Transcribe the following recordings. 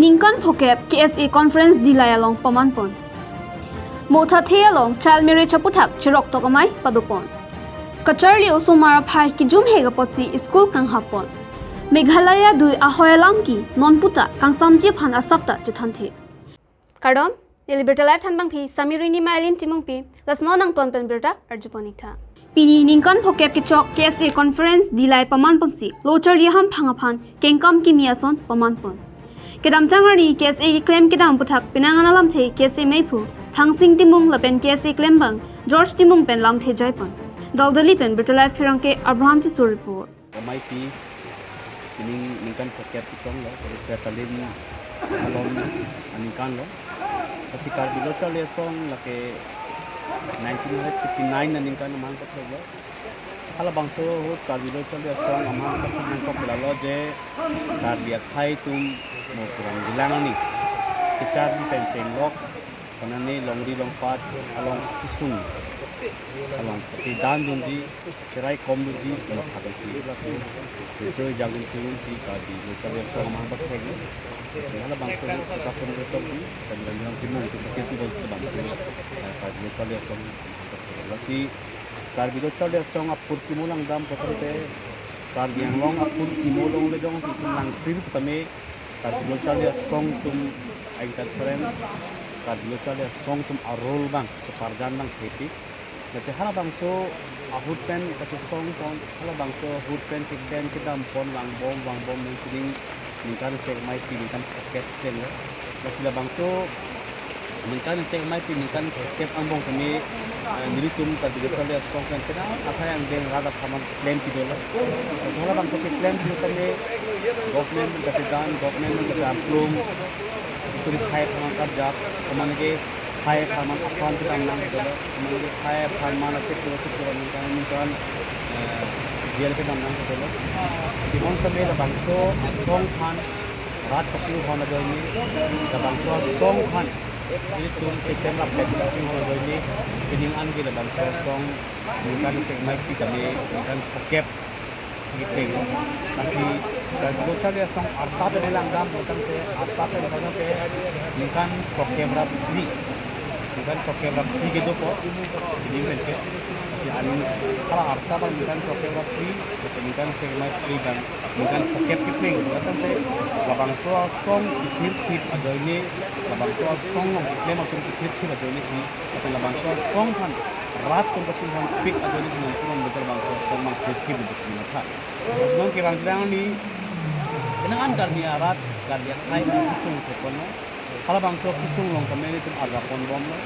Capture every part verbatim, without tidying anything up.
Ningkan phokep K S A conference Dillai along pamanpon. Mothathe along child marriage aputhak chiroktok amei padopon. Kacharli osomar aphai kijumhek apotsi school kanghappon. Meghalaya dui ahoi alam ke non puta kangsamji aphan asapta chethanthe. Kardom, neli Birta Live thanbangpi Samirini Mailin Timungpi, laso non angton pen birta arjupon iktha. Pini ningkan phokep kechok K S A conference Dillai pamanponsi lo charli ahamphang aphan kengkam kimi ason pamanpon. Kedamtang arni K S A keklem kedam aputhak penang an alamthe K S A meiphu Thangsing Timung lapen K S A klembang George Timung pen lamthe jaipon. Daldali pen Birta Live pherangke Abraham Tisso report. Ameipi, pining ningkan phokep kechoklo, Sertalin along aningkanlo. Lasi Karbi Lo Charli Asong lake nineteen fifty-nine aningkan amahang patheklo. Halabangso ahut Karbi Lo Charli Asong amahang pathek nangkok lalo je Karbi akhei atum mo kurang bilang ani kecharli pen chenglok, konane longri longpat along kisung along kachethan dunji, cherai kom dunji, mo thadok si. Riso ejang dun chirun si Karbi Lo Charli Asong amahang pathek. Halabangso ahut kapun retok di, dan dan yang timung itu mungkin tuh bangso bangso. Karbi Lo Charli Asong amahang pathek. Lasi Karbi Lo Charli Asong apur kimo langdam kotante, Karbi Anglong apur kimo longle jongsi itum langpir tame Karbi Lo Charli Asong atum a-interference, Karbi Lo Charli Asong atum a-role abang, separjan abang thepi. Lasi halabangso ahut pen kachesongpon, halabangso ahut pen keklem kedampon vangbom vangbom nang pining ningkan isi ameipi ningkan phokep klem ya. Lasi labangso ningkan isi ameipi ningkan phokep angbong tame, eh, nelitum Karbi Lo Charli Asong pen penang akhei angdeng rat apharman klem pidolo. Lasi halabangso keklem pido tame government pen kachethan, government pen kacharplung, itum akhei apharman karjap, komatne ke akhei apharman apran kedam nangkoklo, komatne ke akhei apharman asek kilo asek kilo ningkan ningkan, eh, jail kedam nangkoklo. Timon tame labangso asong aphan rat kachinghon ajoine, labangso asong aphan ilitum keklem rapet kachinghon ajoine, pining an ke labangso asong ningkan isi ameipi tame ningkan phokep si kepeng. Lasi Karbi Lo Charli Asong arta pen langdam pulotangte, arta pen pulotangte ningkan phokep ra phli, ningkan phokep ra phli kedopo, pining pen ke. Lasi an hala arta abang ningkan phokep ra phli, ningkan isi ameipi abang ningkan phokep kepeng pulotangte, labangso asong kethirthip ajoine, labangso asong along keklem atum kethirthip ajoine si, lapen labangso asong aphan rat atum kachinghonpik ajoine si nangtum nangtum labangso asong abang kethirthip ajoine si matha. Non kevang sedang ni, penang an Karbi arat, Karbi akhei atum kesung kepono. Halabangso kesung along tame nelitum arjapon bomlo.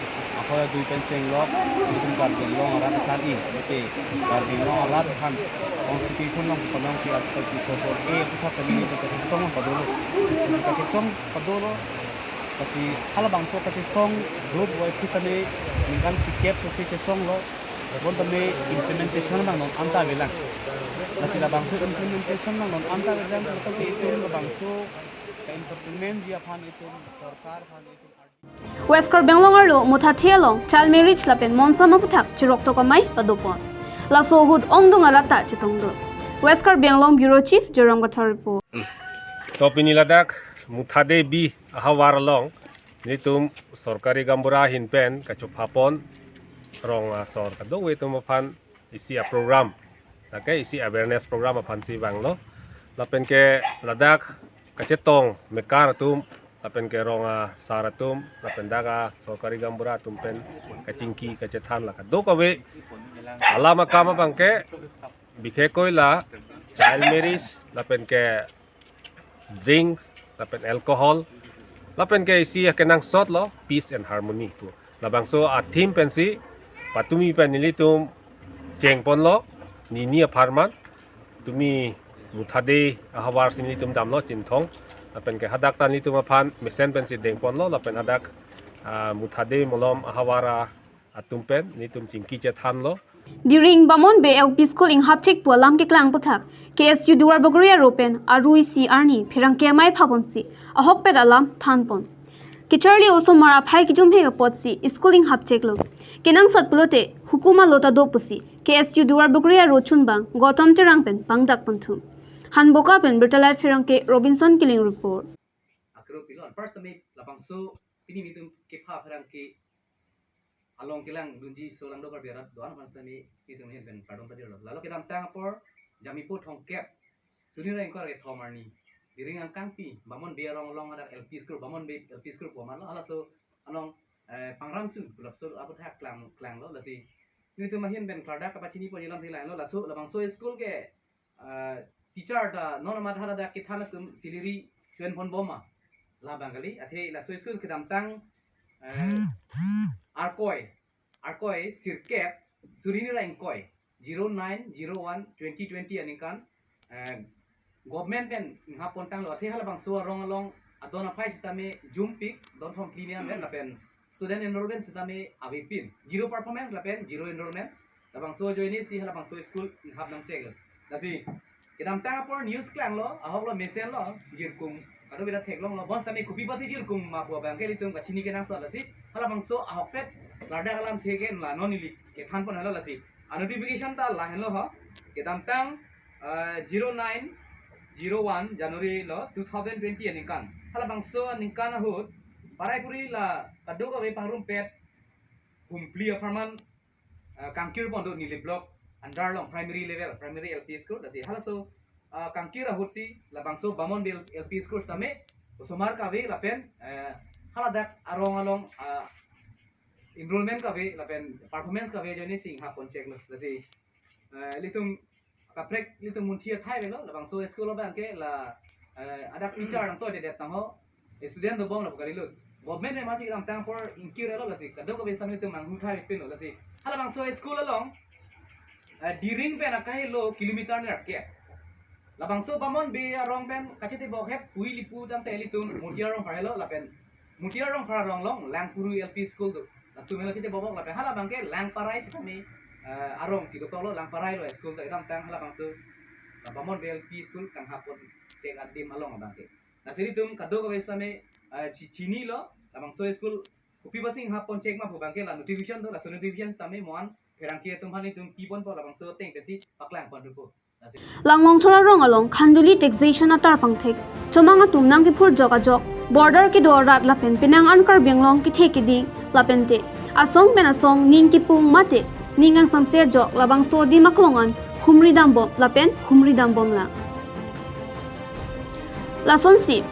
Ahoi adui pen chenglok, nelitum Karbi Anglong arat asan in, mate Karbi Anglong arat aphan constitution along konon ke Article three four four A aputhak tame nelitum kachesong padolo. Kachesong padolo. Lasi halabangso kachesong dopvoi aphi tame ningkan phlikep sosi chesonglo. Bonta tame implementation abang non anta avelang. Lasi labangso implementation abang non anta avelang, tame itum labangso ka-implementji aphan itum sorkar aphan itum West Karbi Anglong arlo Mothathe along child marriage lapen monsam aputhak chiroktok amei padopon. Laso ahut ongdung arat ta chetongdun. West Karbi Anglong Bureau Chief Joyram Kathar report. To pini ladak Mothathe B ahavar along nelitum sorkari gaonbura ahin pen kachophapon rong asor kadokave atum aphan isi aprogram, lake isi awareness program aphansi vanglo. Lapen ke ladak kachetong mekar atum, lapen ke rong asar atum, lapen dak asorkari gaonbura atum pen kachingki kachethan la kadokave alam akam abang ke, bikhe koila child marriage, lapen ke drinks, lapen alcohol, lapen ke isi akenangsotlo peace and harmony pu. Labangso a-theme pensi patumi pen nelitum chengponlo, nini apharman, tumi Mothathe ahavar si nelitum damlo Chinthong. Lapen ke hadak ta nelitum aphan mesen pensi dengponlo, lapen hadak, ah, Mothathe malom ahavar a atum pen nelitum chingki chethanlo. Diring Bamon Bey L P School inghapchek pu alam keklang aputhak K S U Duarbagori arlo pen aru isi arni pherangke amei phaponsi ahokpet alam thanpon. Kacharli osomar aphai kijumhek apotsi school inghapcheklo. Kenangsot pulote hukum alo ta do pusi K S U Duarbagori arlo chunbang Gautam Terang pen pangdak pon thu. Hanboka pen Birta Live pherangke Robinson Killing report. Group pilon. First tame labangso pini nelitum kepha pherangke along kelang dunji so lang dokar biarat doan first tame nelitum ahin pen kardom padir lo. Lalo kedamtang apor jamipo thongkep suri ra ingkoi ra kethom arni Diring angkangpi Bamon Bey arong along hadak L P school, Bamon Bey L P school pu amat lo, halaso along eh, Pangram Sun, pulap so aputhak klang, klanglo, lasi nelitum ahin pen klardak kapachini pon alam thilai lo, laso labangso school ke eh, teacher ta non amat haladak kethan atum salary chuen pon bom ma labang kali, athe laso school kedamtang eh, Arkoi, Arkoi sirkep suri ni ra ingkoi, zero nine zero one twenty twenty aningkan eh, government pen inghap pon tanglo, athe halabangso arong along adon aphai sitame jumpik don thom phli ni an pen lapen student enrollment sitame avepin, zero performance lapen zero enrollment. Labangso ajoine si halabangso school inghap nangchek lo. Lasi kedamtang apor news klanglo, ahok lo mesen lo, jirkung kadokave ta theklonglo, bonsitame kopi apotsi jirkung ma pu abang ke nelitum kachini kenangsot, lasi halabangso ahokpet klardak alamthe ke la non neli kethan pon helo, lasi a notification ta lahenlo ho, kedamtang eh, zero nine zero one January lo two thousand twenty aningkan. Halabangso aningkan ahut parai puri la kadokave pangrumpet Humpli apharman eh, kangkir pon do Nilip block under along primary level, primary L P school, lasi halaso eh, kangkir ahut si labangso Bamon Bey L P school tame osomar kave lapen eh, haladak arong along eh, enrollment kave lapen performance kave ajoine si inghap pon chek lo, lasi eh, nelitum kaprek nelitum munthi athai avelo, labangso school abang ke la eh, hadak teacher nangtoidedet tangho, student dobom lapu kali lo. Government pen masi kedamtang apor ingkir lo, lasi kadokave sitame nelitum manghu thai pin lo, lasi halabangso school along eh, Diring pen akahelo kilometer nerkep. Labangso Bamon Bey arong pen kachetebok het pui lipu tangte nelitum Mutiar Rongphar helo, lapen Mutiar Rongphar arong along Langpuru L P school do. Latum helo chetebok lapen halabang ke Langparai sitame eh, arong si dokoklo, Langparai lo school ta, kedamtang halabangso la Bamon Bey L P school kanghap pon chek adim along abang ke. Lasi nelitum kadokave sitame eh, chi- chinilo, labangso school kopi apotsi inghap pon chek ma pu abang ke la notification do, laso notification sitame mo-an pherangke atum aphan nelitum pi ponpo, labangso ateng pensi paklang pon thupo. Langlongchor arong along Khanduli taxation atar pangthek chomang atum nangkephurjok ajok, border kedo arat lapen penang an Karbi Anglong kethe keding lapente asong pen asong ning kepung mate ning kangsamse ajok labangso adim aklong an humri dambom lapen humri dambomlang. Lasonsi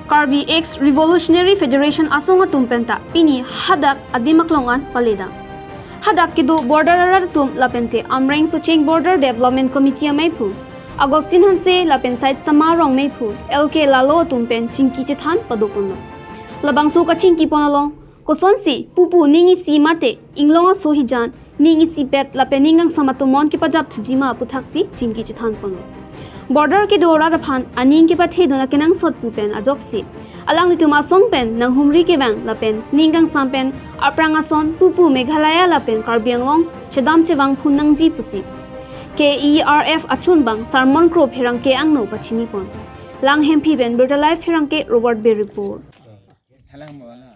Karbi Ex Revolutionary Federation asong atum penta pini hadak adim aklong an paledam. Hadak kedo border arat atum lapente Amreng Socheng Border Development Committee ameiphu Augustine Hanse lapen Saitsama Rongmeiphu L K Lalo atum pen chingki chethan padoponlo. Labangso kachingki pon along kosonsi pupu ning isi mate inglong aso hijan ning isipet lapen ning kangsam atomon kepajap thuji ma aputhaksi chingki chethan ponlo. Border kedo arat aphan aning kepathedun akenangsot pu pen ajoksi alanglitum asong pen nanghumri kevang lapen ning kangsam pen aphrang ason pupu Meghalaya lapen Karbi Anglong chedam chevang phun nangji pusi K E R F achunbang Sarmon Kro pherangke angno pachini pon. Langhemphi pen Birta Live pherangke Robert Bey report.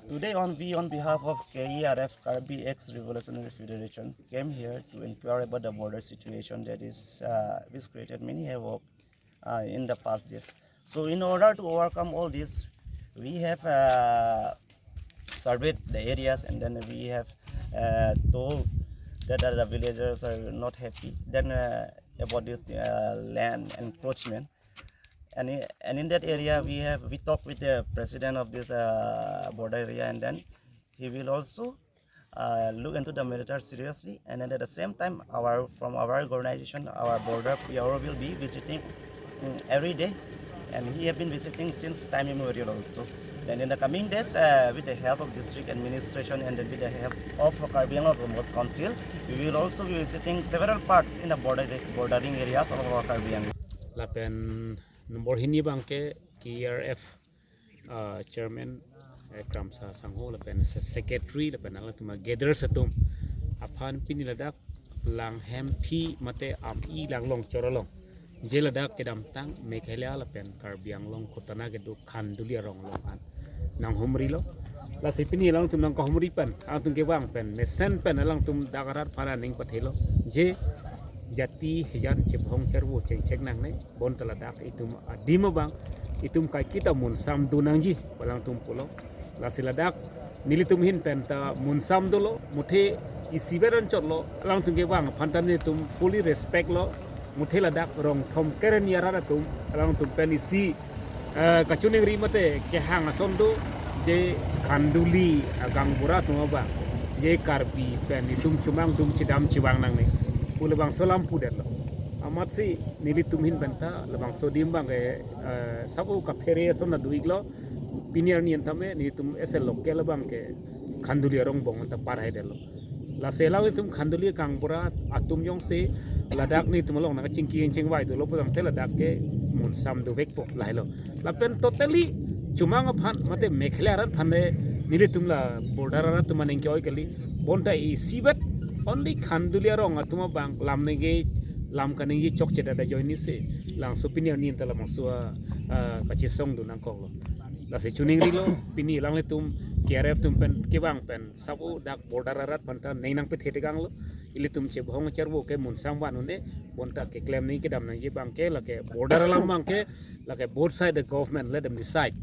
Today on we, on behalf of K E R F, Karbi Ex Revolutionary Federation, came here to inquire about the border situation that is uh, which created many havoc uh, in the past days. So in order to overcome all this, we have uh, surveyed the areas, and then we have uh, told that the villagers are not happy. Then uh, about this uh, land encroachment, and in, and in that area we have we talked with the president of this uh, border area, and then he will also uh, look into the matter seriously, and then at the same time our, from our organization, our border P R O will be visiting mm, every day, and he have been visiting since time immemorial also. Then in the coming days, uh, with the help of district administration and with the help of Karbi Anglong Autonomous Council, we will also be visiting several parts in the border, bordering areas of our Karbi Anglong. Lapen nombor hini abang ke K E R F uh, chairman eh, Kramsa Sangho lapen se- secretary lapen alangtum gather atum aphan pini ladak Langhemphi mate Ami Langlongchor along je ladak kedamtang Meghalaya lapen Karbi Anglong kotana kedo Khanduli arong along an nanghumrilo. Lasi pini alangtum nangkahumri pen alangtum kevang pen mesen pen alangtum dak arat aphan aning pathelo je jati hijan chebhong chervo chengchek nangne, bonta ladak itum adim abang itum kaiketa munsam do nangji pu alangtum pulo. Lasi ladak nelitum ahin pen ta munsam dolo, muthe isivet anchotlo, alangtum kevang aphan ta nelitum fully respect lo. Muthe ladak rong thom kereni arat atum alangtum pen isi, eh, kachiningri mate kehang ason do, je Khanduli agaonbura atum abang, je Karbi pen itum chomang atum chedam chevang nangne pu labangso alam pudetlo. Amatsi nelitum ahin pen ta labangso adim abangke, eh, sabo kaphere ason ta do-iklo. Pini arni an tame nelitum ese local abangke Khanduli arong angbong ta parhaidetlo. Lasi alanglitum Khanduli agaonbura atum jongsi ladak nelitum along nangchingki chingvai dolo pu tangte ladak ke munsam dovekpo, lahelo. Lapen totally chomang aphan mate Meghalaya arat aphan le nelitum la border arat atum aning ke-oi kali. Bonta isivet only Khanduli arong atum abang lam ningje, lam kaningje chokchedet ajoine si labangso pini arni an ta labangso a, a, kachesong do nangkoklo. Lasi chiningrilo, pini alanglitum K R F atum pen kevang pen sabo dak border arat aphan ta ning nangpethe tekanglo. Ilitum chebhong chervo ke munsam van un-e, bonta keklem nangji kedam nangji abangke lake border alam abangke lake both side the government let them decide.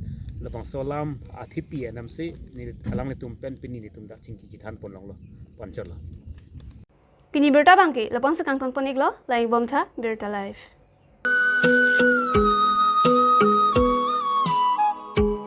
Labangso alam athipi enam si neli alanglitum pen pini nelitum dak chingki chethan ponlonglo, pu anchotlo. Pini birta abangke lapu-ansi kangton pon-iklo, langdun bomtha, Birta Live.